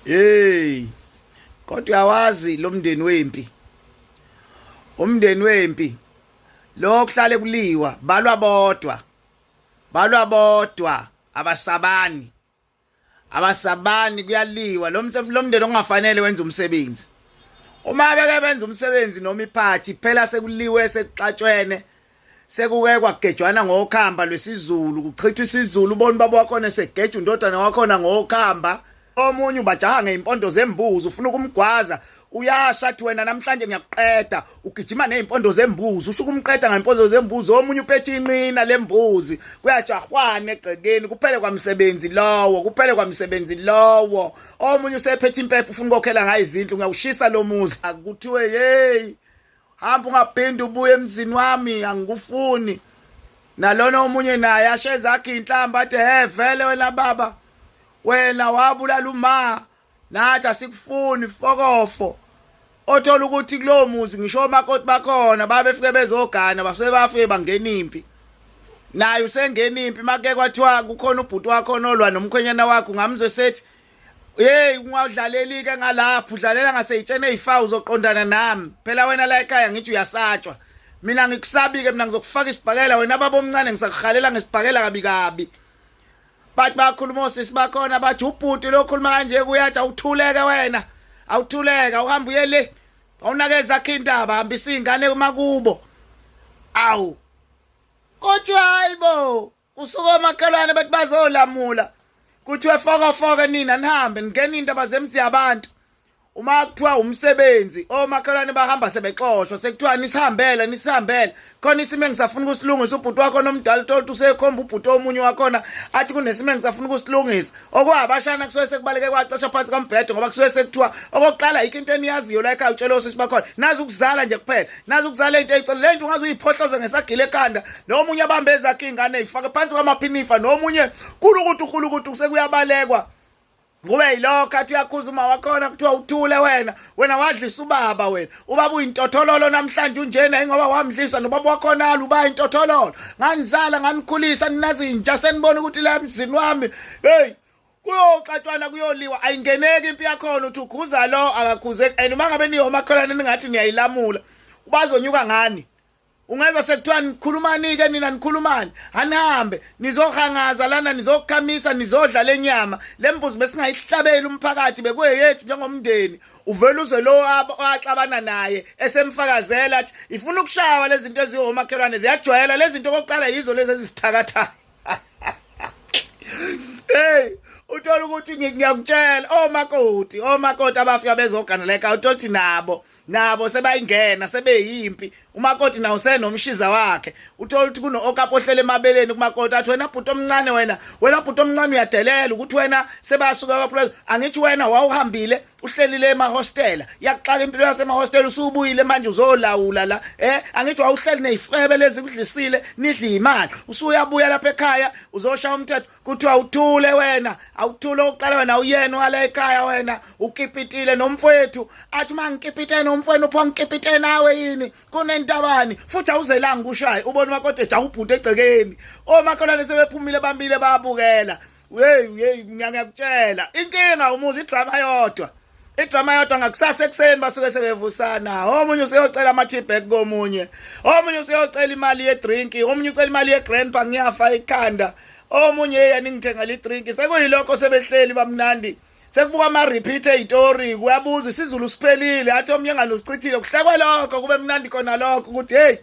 Hey. Kodwa uyawazi lo mndeni wempi. Umndeni wempi. Lo kuhlale kuliwa balwa bodwa. Balwa bodwa abasabani. Abasabani kuyaliwa lo lo mndeni ongafanele wenza umsebenzi. Uma beke benza umsebenzi noma iphathi phela sekuliwe sekuxatshwene sekuke kwagejwana ngokhamba lwesiZulu kuchithwa isiZulu ubona ubaba wakhona esegeja undodana wakhona ngokhamba omunye ubajaha ngeyimpondo zembuzi ufuna ukumgwaza uyasha athi wena namhlanje ngiyakuqeda ugijima nezimpondo zembuzi usho ukumqeda ngempondo zembuzi omunye uphethe inqina lembuzi kuyajahwana egcekeni kuphele kwamsebenzi lowo kuphele kwamsebenzi lowo omunye usephethe impepho ufuna ukokhela ngayo izindlu ngiyawushisa lo muzi kuthiwe hey hamba ungaphinde ubuye emzini wami angikufuni nalona omunye naye ashe zakhe inhlamba athi he vele wena baba wena wabulala uma nathi asikufuni fokofo othola ukuthi kulowo muzi ngisho omakoti bakhona babefike bezogana basuke bafike bangena impi naye usengena impi make kwathiwa kukhona ubhuti wakhona olwa nomkhwenyana wakhe ungamzwe sethi hey ungadlaleli ke ngalapho udlalela ngaseyitsheni ezifa uzoqondana nami phela wena la ekhaya ngithi uyasatshwa mina ngikusabi ke mina ngizokufaka isibhakela wena baba omncane ngisakuhalela ngesibhakela kabi kabi bathi bakhuluma osisi bakhona bathi ubhuti lo khuluma kanje kuyathi awuthuleke wena awuthuleke awuhambe uye le awunake zakhe indaba hambisa izingane kumakubo awu kuthiwa hayibo Kusuka omakhelwane bathi bazolamula. Kuthiwe foka foka nina nihambe ningena indaba zemzi yabantu. Uma kuthiwa umsebenzi omakhelwane bahamba sebexoshwa sekuthiwa nisihambele nisihambele khona isimo engisafuna ukusilungisa ubhuti wakho nomdala uthola usekhomba ubhuti omunye wakhona athi kunesimo engisafuna ukusilungisa okwabashana kusuke sekubaleke kwacasha phansi kombhedo ngoba kusuke sekuthiwa okokuqala yikho into eniyaziyo la ekhaya utshela osisi bakhona nazi ukuzala nje kuphela nazi ukuzala into eyicela le nto ungaze uyiphohloze ngesagila ekhanda nomunye abambe ezakhe iy'ngane eyifake phansi kwamaphinifa nomunye kulukutu kulukutu sekuyabalekwa kube yilokho athi uyakhuza uma wakhona kuthiwa uthule wena wena wadlisa ubaba wena ubaba uyintothololo namhlanje unjena ingoba wamdlisa nobaba wakhona aluba intothololo nganizala nganikhulisa ninazinja senibona ukuthi la emzini wami hey kuyoxatshwana kuyoliwa ayingeneki impi yakhona uthi ukhuza lo akakhuzeki and uma ngabe niyomakholane ningathi niyayilamula bazonyuka ngani ungezwa sekuthiwa nikhulumani-ke nina nikhulumani anihambe nizohangaza lana nizokhamisa nizodla le nyama le mbuzi besingayihlabeli umphakathi bekuyeyethu njengomndeni uvele uzwe lo axabana naye esemfakazela athi ifuna ukushawa lezi zinto eziwomakhelwane ziyajwayela lezi zinto okokuqala yizo lezi ezisithakathayo hey uthola ukuthi ngiyakutshela omakoti omakoti abafika bezogana leka uthola ukuthi nabo nabo sebayingena sebeyimpi umakoti nawo senomshiza wakhe uthola ukuthi kuno-okapo ohlele emabeleni kumakoti athi wena bhuti omncane wena wena bhuti omncane uyadelela ukuthi wena sebasuka abaphulazi angithi wena wawuhambile uhlelile emahostela yakuxaka impilo yasemahostela usubuyile manje uzolawula la eh angithi wawuhleli nezifebe lezi kudlisile nidla imali usuyabuya lapha ekhaya uzoshaya umthetho kuthiwa uthule wena awuthule oqala wena uyena wala ekhaya wena ukipitile nomfowethu athi uma ngikipite nomfowenu upho ngikipite nawe yini kunentabani futhi awuzelanga ukushaye ubona umakoti ejaha ubhuti egcekeni omakhelwane sebephumile bambile bayabukela hey hey ngiyakutshela inkinga umuzi idrama yodwa idrama yodwa ngakusasa ekuseni basuke sebevusana omunye useyocela ama-tea bag komunye omunye useyocela imali ye-drink omunye ucela imali ye-grandpa ngiyafa ikhanda omunye yena ngithengela i-drink sekuyilokho sebehleli bamnandi sekubuka ama-repeat eyitori kuyabuza isizulu siphelile athi omunye ngane usichithile kuhlekwe lokho kube mnandi khona lokho ukuthi hey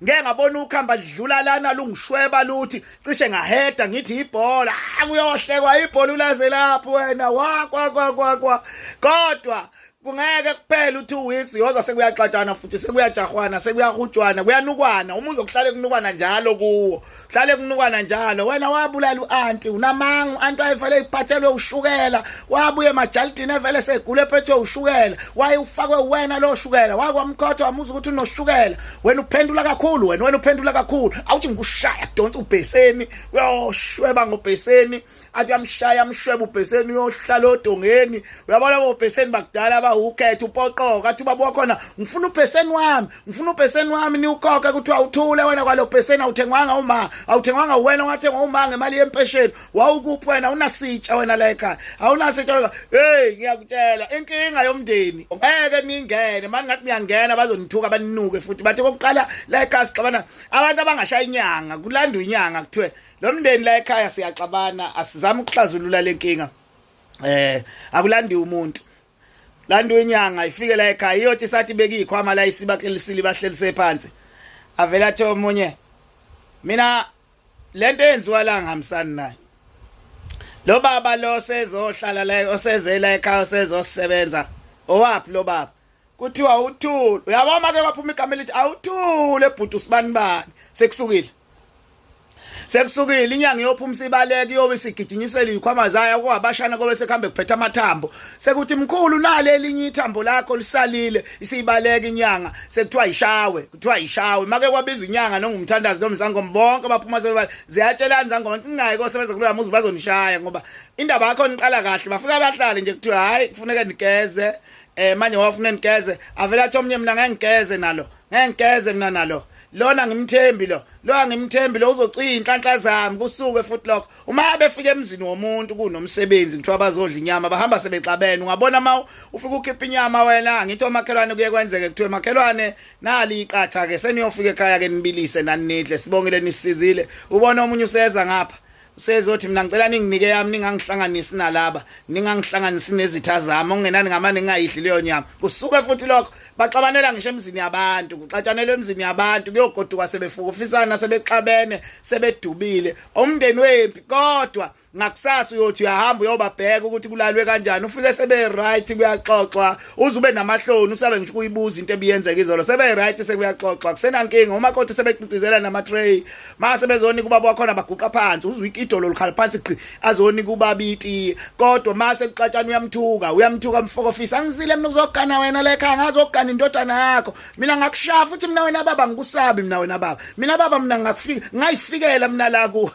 ngeke ngabona ukhamba lidlula lana lungishweba luthi cishe ngaheda ngithi ibhola ah, kuyohlekwa ibhola ulaze lapho wena wa kwa kwa kwa kwa kodwa kungeke kuphela u2 weeks yozwa sekuyaxatshana futhi sekuyajahwana sekuyahujwana kuyanukwana uma uzokuhlale kunukwana njalo kuwo hlale kunukwana njalo wena wabulala uanti unamanga uanti wayevele iphathelwe ushukela wabuye emajalidini evele segula ephethwe ushukela waye ufakwe wena lo shukela wakwamkhotha wamuza ukuthi unoshukela wena uphendula kakhulu wena wena uphendula kakhulu awuthi ngikushaya kudonsa ubheseni uyoshweba ngobheseni athi uyamshaya amshweba ubheseni uyohlala odongeni uyabona bobheseni bakudala ba ukhethe upoqoka athi ubaba wakhona ngifuna upheseni wami, ngifuna upheseni wami, niwukhokhe. Kuthiwa uthule wena kwalo pheseni, awuthengwanga uma, awuthengwanga wena, wathengwa uma ngemali yempesheni. Wawukuphi wena? Unasitsha wena la ekhaya, awunasitsha. Hey, ngiyakutshela inkinga yomndeni, ngeke ningene manje. Ngathi niyangena bazonithuka, baninuke futhi, bathi kokuqala la ekhaya sixabana. Abantu abangashaya inyanga, kulandwa inyanga, kuthiwe lo mndeni la ekhaya siyaxabana, asizame ukuxazulula lenkinga. Akulandiwe umuntu, landwa inyanga, ifike la ekhaya, iyothi sathi bekiyikhwama la isibaklelisile, bahlelise phansi, avela athi omunye, "Mina lento eyenziwa la ngihambisani nayo. Lo baba lo sezohlala la, osezela ekhaya, osezosebenza, owaphi lo baba?" Kuthiwa uthule. Uyabona, make kwaphuma igama elithi awuthule bhuti usibani bani, sekusukile, sekusukile. Inyanga iyophuma sibaleka, iyobe isigijinyisela izikhwama zayo kwabashana, kobe sekuhambe kuphethe amathambo, sekuthi mkhulu nale elinye ithambo lakho lisalile. Isibaleka inyanga, sekuthiwa ishawe, kuthiwa ishawe. Make kwabizwa inyanga nongumthandazi nomzangoma, bonke baphuma sebebala. Ziyatshelana zangoma, ningayi kosebenza kuloya muzi, bazonishaya ngoba indaba yakho niqala kahle. Bafika bahlale nje, kuthiwa hayi, kufuneka nigeze. Manje wafuna nigeze, avela athi omnye, "Mina ngeke ngigeze nalo, ngeke ngigeze mina nalo lona, ngimthembi lo, lo angimthembi lo, uzociya inhlanhla zami." Kusuke futhi lokho. Uma befika emzini womuntu kunomsebenzi, kuthiwa bazodla inyama, bahamba sebexabene. Ungabona uma ufika ukhipha inyama wena, ngithi omakhelwane, kuye kwenzeke kuthiwe, "Makhelwane, nali iqatha ke, seniyofika ekhaya ke nibilise nanidle, sibongile nisizile." Ubona omunye useza ngapha, usezothi, "Mina ngicela ninginike yami, ningangihlanganisi nalaba, ningangihlanganisi nezitha zami, okungenani ngamane ngingayidli leyo nyama." Kusuke futhi lokho, baxabanela ngisho emzini yabantu, kuxatshanelwe emzini yabantu, kuyogoduka sebefukufisana, sebexabene, sebedubile, umndeni wempi. Kodwa ngakusasa uyothi uyahamba uyobabheka ukuthi kulalwe kanjani, ufike sebe right, kuyaxoxwa, uze ube namahloni, usabe ngisho kuyibuza into ebiyenzeka izolo. Sebe right, sekuyaxoxwa, kusenankinga. Umakoti sebeqhiqizela nama tray, mase bezonika ubaba wakhona, baguqa phansi, uzwe idolo likhala phansi qhi, azonika ubaba itiye. Kodwa mase kuxatshana, uyamthuka, uyamthuka mfokofisa, "Angizile mina uzogana wena la ekhaya, ngazogana indodana yakho. Mina ngakushaya futhi mina wena baba, ngikusabi mina wena baba, mina baba, mina ngakufika, ngayifikela mina la ku."